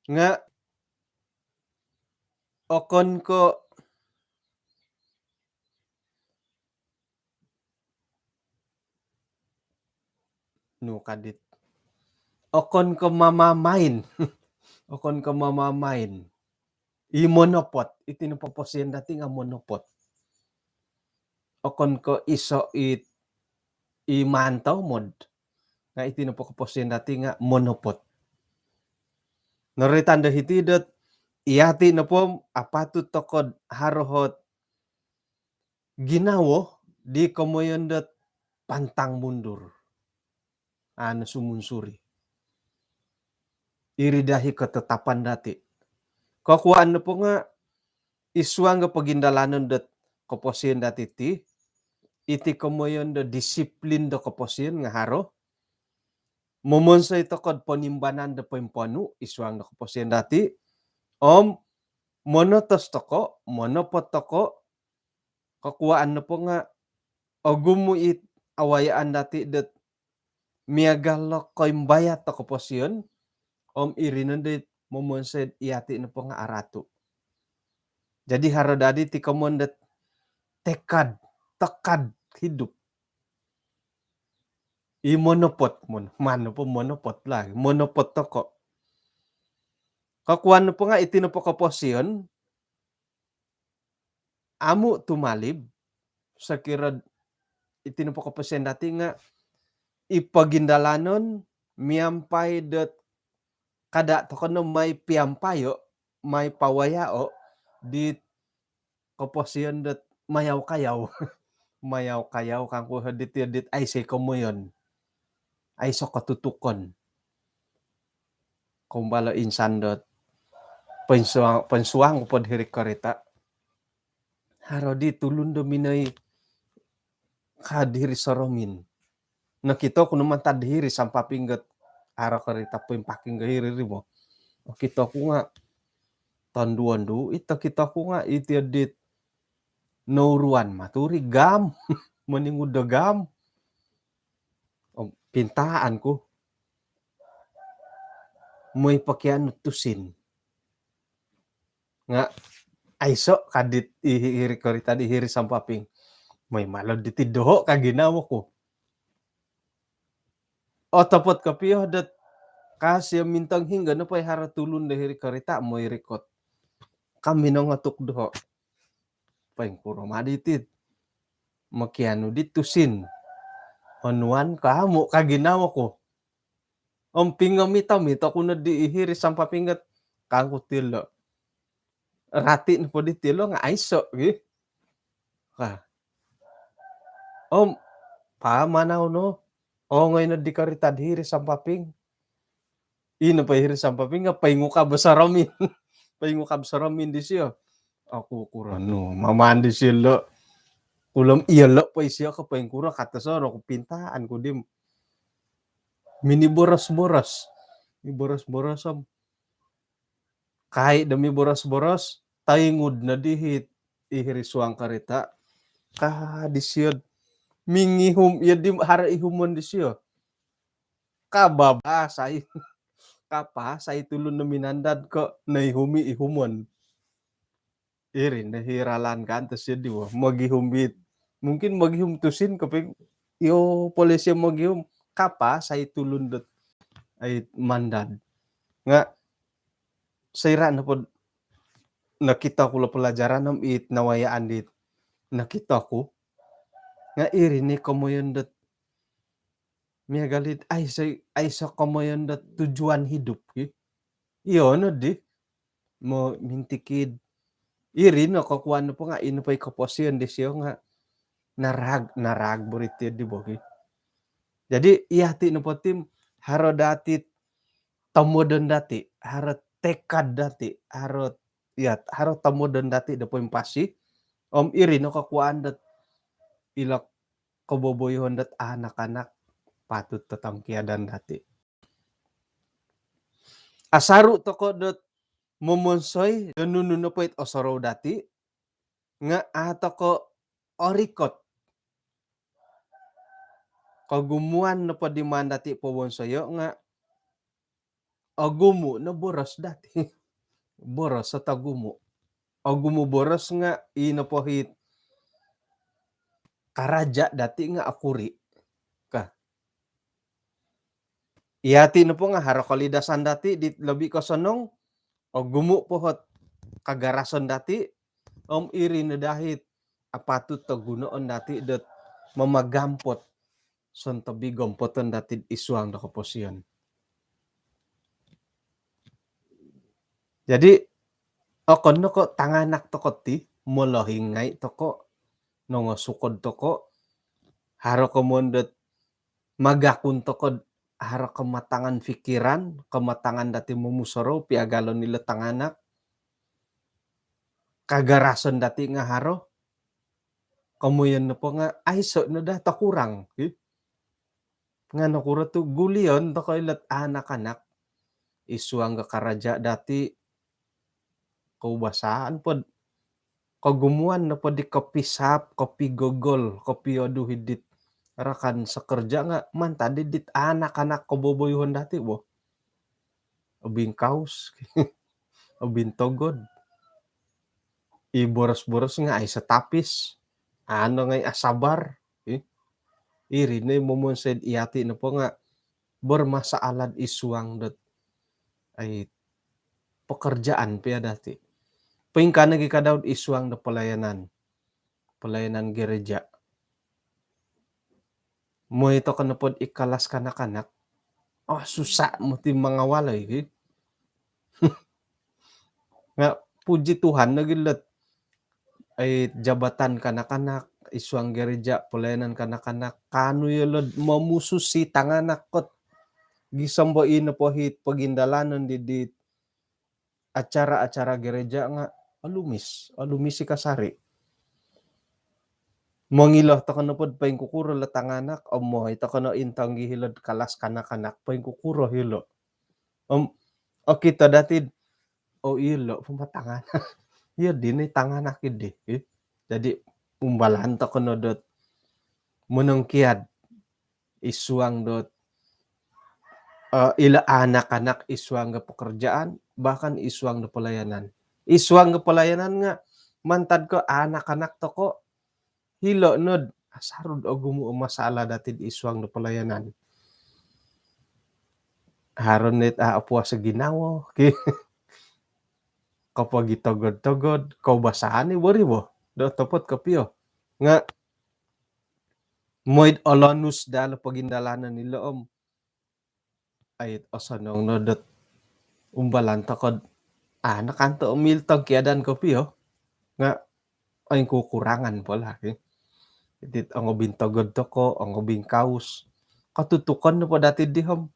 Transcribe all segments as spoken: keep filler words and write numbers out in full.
Nga okon ko nu kadit. Okon ko mamamain. Okon ko mamamain. I monopot. Iti nopo koposion dati nga monopot. Okon ko iso it i mantau mod. Nga iti nopo koposion dati nga monopot. Noroitan do hiti dot iyati nopo apatut toko do haro ot ginawo di komoyon dot pantang mundur. Anu sumunsuri. Iri daa i ketetapan dati. Kokuaan nopo nga id suang do pogindalanon dot koposion dati ti, iti komoyon do disiplin do koposion nga haro. Momonsoi toko do ponimbanan do poimponu id suang do koposion dati. Om monotos toko, monopot toko, kokuaan nopo nga ogumu it awayaan dati dot miagal do koimbayat do koposion, om iri no dit momonsoi iyati nopo nga aratu. Jadi haro daa diti komoyon dot tekad, tekad hidup. I monopot, mon, man nopo monopot lah, monopot toko. Kokuaan nopo nga iti nopo koposion, amu tumalib, sokiro iti nopo koposion dati nga i pogindalanon miampai dot kada toko no mai piampayo, mai pawayao di koposion dot mayau-kayau. Mayau-kayau kangku dit, dit aiso komoyon. Aiso kotutukon. Kombalo insan dot poinsuang, poinsuang ku po diri korita. Haro di tulun do minoi ka diri soromin. Nokito ku no mantad hiri sampaping got haro korita poimpaking got hiri ri mo. Okito ku nga tonduon du, ito kito ku nga iti dit nouruan maturi gam, moningud do gam. Om pintaan ku moi pokianu tusin. Nga aiso kadit i hiri korita di hiri sampaping. Moi malo diti doho ka ginawo ku. Otopot kopio dot kasi mintong hinggo nopo i haro tulun do hiri korita moi rikot. Kami nongotuk doho. Poingkuro ma diti. Mokianu di tusin. Onuan ko amu ka ginawo ku. Om pingomito-mito ku no di i hiri sampaping got kangku tilo. Rati nopo di tilo nga aiso gi. Wah. Om pamanau no. Ongoi no di korita di hiri sampaping. Ino po hiri sampaping nga poingukab soromin. Poingukab soromin disio. Aku kuro nu mamaan disio lo. Ulom iyo lo po isio ko poingkuro kato soro ku pintaan ku di miniboros-boros. Miboros-boros om kai do miboros-boros, taingud no di hit i hiri suang korita. Ka disio mingihum, iyo di haro ihumon disio. Kababasai. Kapasai tulun no minandad ko noihum i ihumon. Iri no hiralan kan to sio di wo. Mogihum it. Mungkin mogihum tusin koping iyo polisi mogihum. Kapasai tulun dot ai mandad. Nga soira nopo nokito ku lo pelajaran om it nawayaan dit nokito ku. Nga iri ni komoyon dot miagal it aiso, aiso komoyon dot tujuan hidup ki. Iyo no di. Mo mintikid. Iri no kokuan nopo nga ino po i koposion disio nga narag, narag boriti di bogi. Jadi iyati nopo tim haro dati tomodon dati, haro tekad dati, haro, ya, haro tomodon dati do poimpasi. Om iri no kokuan dot ilo koboboyoon dot anak-anak patut totongkiadan dati. Asaru toko dot momonsoi do nunu nopo it osorou dati nga a toko orikot. Kogumuan nopo di maan dati powonsoyo nga ogumu' no boros dati'. Boros ot ogumu'. Ogumu' boros nga' ino po hit karaja' dati' nga' okuri' ka. Iyati' nopo nga' haro kolidasan dati' dit lobi kosonong, ogumu' po hot kagarason dati', om iri no daa hit apatut do gunoon dati' dot mamagampot sontob i gompoton dati'd isuang do koposion. Jadi, okon no ko' tanganak toko' ti, molohing ngai' toko', nongosukod toko', haro komoyon dot magakun toko'd haro kematangan fikiran, kematangan dati' momusorou, piagalon ilo tanganak, kagarason dati' nga' haro, komoyon nopo nga' aiso' no daa tokurang, hi. Nga' nokuro tu' gulion toko' ilot anak-anak, isuang do karaja' dati', koubasaan pod, kogumuan nopo di kopisap, kopigogol, kopiodu hidit rakan sekerja nga' mantad hidit anak-anak koboboyuhon dati' bo. Obingkaus, obintogod. I boros-boros nga' aiso' tapis, ano ngai' asabar, hi. Iri no i momonsoi'd iyati' nopo nga' bermasalah isuang dot ai pekerjaan pia dati'. Poingkaa nogi' kadau'd isuang do pelayanan, pelayanan gereja. Moi toko' nopod i kalas kanak-kanak, oh, susah moti mangawal oi, ki. Nga' puji Tuhan nogi' lot ai jabatan kanak-kanak, isuang gereja, pelayanan kanak-kanak, kaanu iyolo'd momususi tanganak kot gisom bo ino po hit pogindalanon di, di acara-acara gereja nga' olumis, olumis i kasari'. Mongilo toko' nopod poingkukuro lo tanganak, om moi toko' no intong gi hilo'd kalas kanak-kanak, poingkukuro hilo'. Om okito dati'd, oh, ilo' po ma tanganak. Iyo dino i tanganak iddi, hi. Jadi, umbalan toko' no dot monongkiad isuang dot, eh, ilo anak-anak isuang do pekerjaan, bahkan isuang do pelayanan. Isuang do pelayanan nga' mantad ko' anak-anak toko', hilo' nod asaru'd ogumu' o masalah dati'd isuang do pelayanan. Haro nit a' opuas o ginawo, ki. Kopogitogod-togod, koubasaan i bo ri bo. Do otopot kopio. Nga' moi'd olonus daa lo pogindalanon ilo' om ai osonong no dot umbalan toko'd, ah, nakanto' om i tongkiadan kopio. Nga' oingkukurangan po lah, ki. Jadi, ongobintogod toko', ongobingkaus. Kotutukon nopo dati'ddi om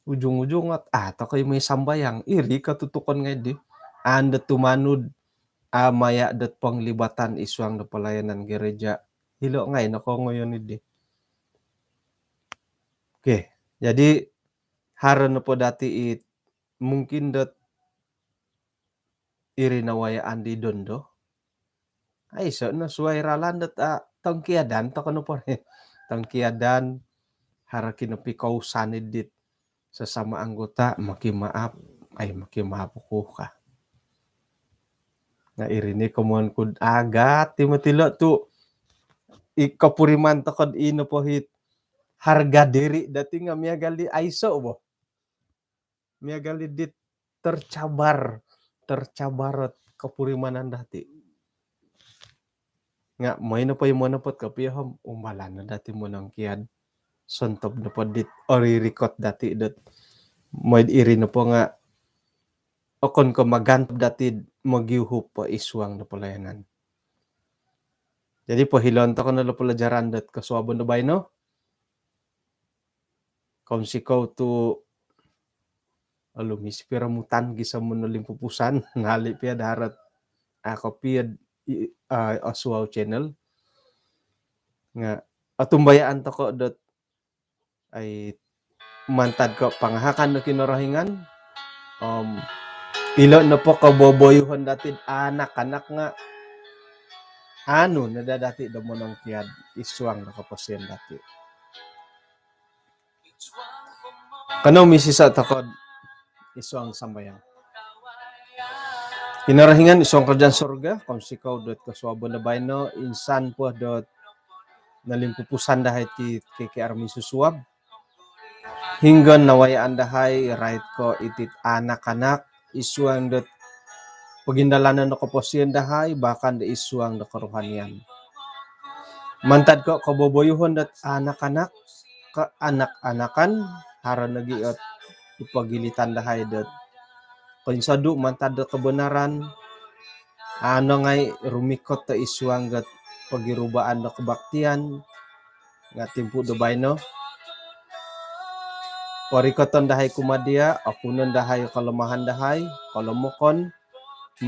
ujung-ujung ot, ah, toko' i moi sambayang. Iri kotutukon ngai' di. An do tumanud, ah, maya' dot penglibatan isuang do pelayanan gereja. Hilo' ngai' no kongoyon iddi. Okey, jadi haro nopo dati' it mungkin dot iri nawayaan di dondo. Aiso' no suai ralan dot, ah, tongkiadan toko' nopo ri. Tongkiadan, haro kinopikousan iddit sesama anggota, mokimaap, ai, mokimaap oku ka. Nga' iri ni komoyon ku'd agat ti moti lo' tu' i kopuriman toko'd ino po hit harga diri dati' nga' miagal di aiso' bo. Miagal di dit tercabar, tercabar ot kopurimanan dati'. Nga' moi nopo i monopot kopio om umbalan no dati' monongkiad. Sontob nopo dit oririkot dati' dot moi'd iri nopo nga' okon ko' magantop dati'd mogiuhup po isuang do pelayanan. Jadi, pohiloon toko' no lo pelajaran dot kosuabon do baino. Kounsikou tu' olumis piromutan gisom monolimpupusan, ngali' pia darat, ah, kopio, ah, Osuau Channel. Nga' otumbayaan toko' dot ai mantad ko' pangahakan do Kinorohingan. Om ilo' nopo koboboyuhon dati'd anak-anak nga' anu no daa dati' do monongkiad isuang do koposion dati'. Kanou misisa' toko'd Isuang sambayang. Kinorohingan isuang kerajaan surga, kounsikou dot kosuabon do baino, insan po dot nalimpupusan dahai ti K K R minsusuab. Hinggo nawayaan dahai, rait ko itit anak-anak, isuang dot pogindalanon do koposion dahai, bahkan do isuang do kerohanian. Mantad ko koboboyuhon dot anak-anak, kaanak-anakan, haro nogi ot ipogilitan dahai dot koinsodu mantad do kebenaran, ano ngai rumikot do isuang dot pogirubaan do kebaktian, nga timpu do baino. Porikoton dahai kumaa dia, okunon dahai kelemahan dahai, kolomokon,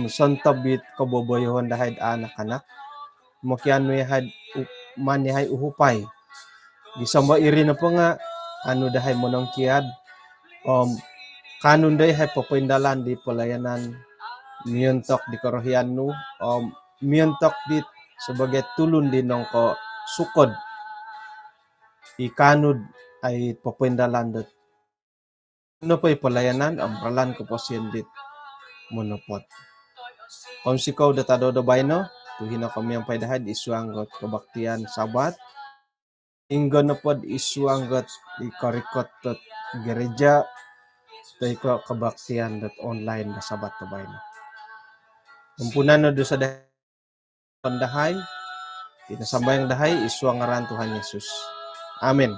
sontob it koboboyuhon dahai anak-anak. Mokianu yahai, u-, maan yahai uhupai. Gisom do iri nopo nga, anu dahai monongkiad, om kaanu dahai popoindalan di pelayanan miontok di korohian nu, om miontok di sebagai tulun di nongkosukod i kaanu dot ai popoindalan dot nopo i pelayanan om ralan koposion dit monopot. Kounsikou do tadau do baino, tu hino ko miampai dahai isuang dot kebaktian Sabat, hinggo nopo dot isuang dot i korikot dot gereja, toi ko kebaktian dot online do Sabat do baino. Ampunan no dosa dahai, dahai, iti no sambayang dahai, isuang ngaran Tuhan Yesus. Amin.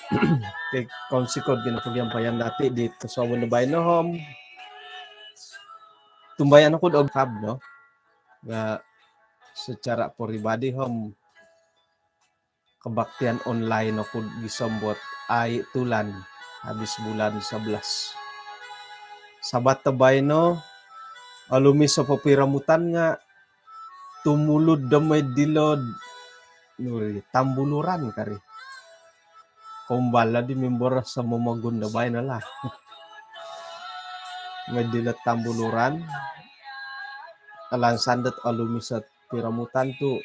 Okey, kounsikou do ginapagiampayan dati di kosuabon do baino om. Tumbayaan oku do ogkab no. Nga secara peribadi om kebaktian online oku gisom dot ai tulan habis bulan sebelas. Sabat do baino, olumis o popiromutan nga tumulud do moi dilo, nuri, Tambuluran kari. Kombal di mimboros do momogun do baino lah. Moi dilo Tambuluran, alansan dot olumis o piromutan tu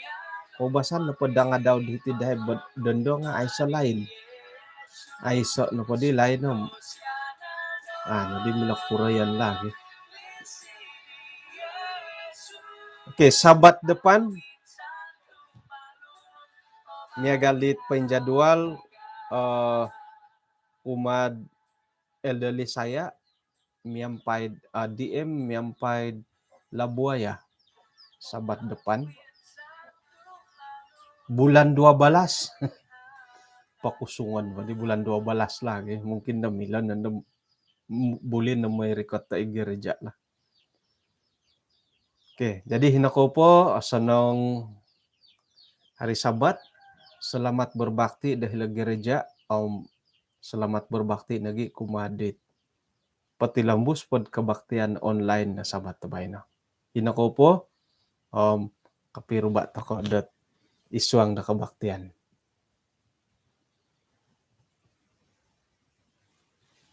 koubasan nopo dangadau diti dahai bo-, dondo nga aiso line. Aiso nopo di line om. Ah, jadi milo kuroyon lagi. Okey, Sabat depan miagal dit penjadual, eh, kumaa Elder Lisaya, miampai, ah, D M, miampai Labuaya, Sabat depan. Bulan dua belas. Pakusungon po di bulan dua belas lagi. Mungkin do milo nondo m-, buli no moi rikot do i gereja lah. Okey, jadi hino kou po, osonong hari Sabat, selamat berbakti do hilo gereja, om selamat berbakti nogi kumaa dit potilombus po do kebaktian online do Sabat do baino. Hino kou po, om kopiruba tokou dot isuang do kebaktian.